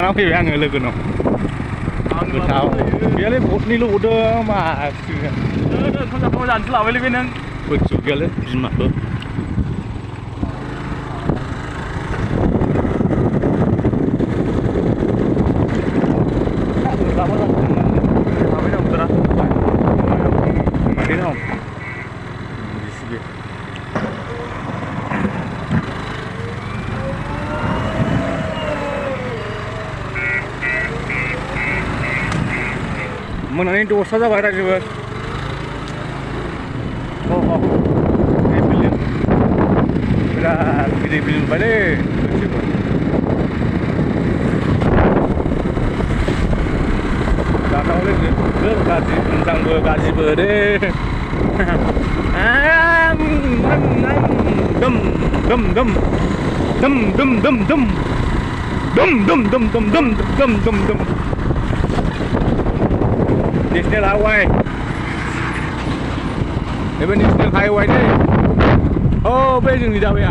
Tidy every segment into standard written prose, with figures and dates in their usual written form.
Nó khi ăn người lực nó người tháo kia lấy bột ni lụ đưa mà không dàn là với bên nâng bực chủ kia lấy nhìn mặt luôn đến không Mana ini dua saja bayar juga. Oh, ini bilin. Berat, bilin balik. Coba. Karena oleh gaji, tentang gaji berde. Dum, dum, dum, dum, dum, dum, dum, dum, dum, dum, dum, dum, dum, dum, dum. National Highway. Đây bên National Highway đây. Oh, bây giờ đi đâu vậy?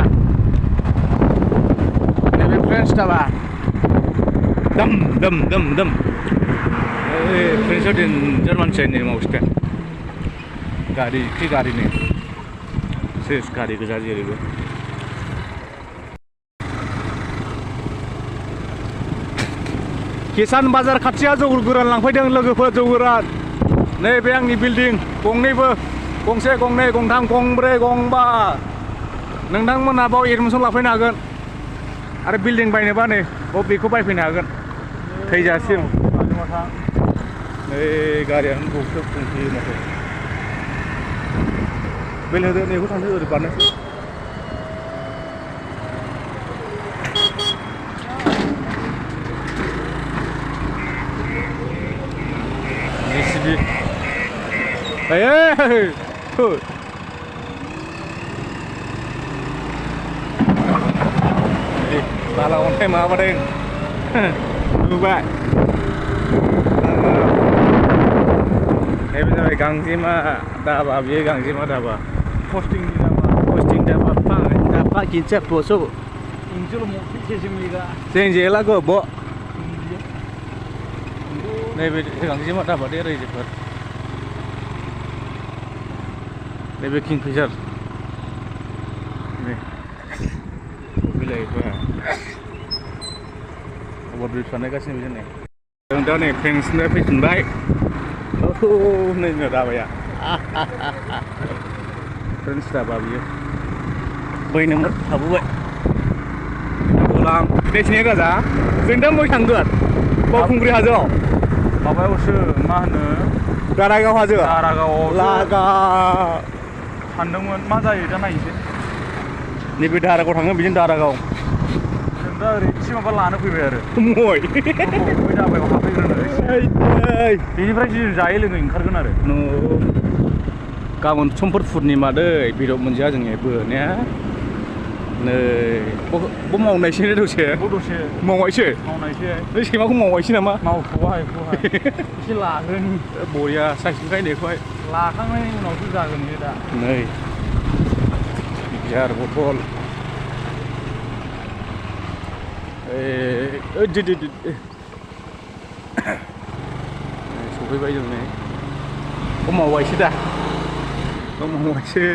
Đây bên French ta bà. Dum dum dum dum. French din German chain này mau sekali. Gari nih. Ses gari ke saja dulu. Kisan Bazar खाथिया जौगुरान लांफैदों लोगोफोर जौगुरान नैबे आंनि building गंनैबो गंसे गंनै गंथाम गंब्रै गंबा नोंथांमोना बाव एडमिसन लाफैनो हागोन आरो बिल्डिं बायनोबा नै बेखौ बायफैनो हागोन थैजासिम नै गारियानो बक्सो बुंफैयो माथो बेल होदो नैखौ थांदो ओरै बारनोसै Hey, good. Ta là con thêm mà vào đây. Như vậy. Đây bây giờ gang gì mà đã vào với gang gì mà đã vào. Posting đã vào pa kince poso. 인주로 뭐 피치십니까? Sen là có bộ. Đây bây giờ gang gì mà đã vào đây rồi chứ. Đây là Kingfisher. Ini. Bila itu ya. Overbridge sana kat sini begini. Yang dah ni pensinya pensiun baik. Oh, ni ni dah bayar. Pensiun dah bayar. Bayi nomor apa buat? Pulang. Di sini ke sana? Sini mau tanggut. Bawa kungri hajo. Apa itu mana? Daragaw hajo. Daragaw. Laga. सानदोंमोन मा जायो दा नायनोसै नैबे दारागाव थाङो बिदिनो दारागाव जों दा ओरै एसे माबा लानो फैबाय आरो मय बै दाबायाव हाबफैग्रोनो बेनिफ्राय जों जायै लोङै ओंखारगोन आरो गाबोन समफोर पुर्निमा दै बेदर मोनजाया जोंनिबो ने नै बो मावनायसै दसे मावनायसै बै सैमाखौ मावनायसै नामा मावथ'वाहाय एसे लाग्रोनि बरिया साइसनिफ्राय नेखौहाय लाखांनायनि उनावसो जागोन बे दा नै जार बथल सफैबाय जों नै मावबायसै दा मावबायसै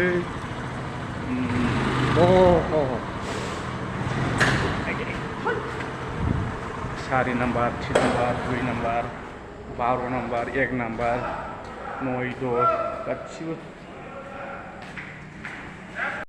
सारि number 3 number 2 number 12 number 1 number 9 10 गासिबो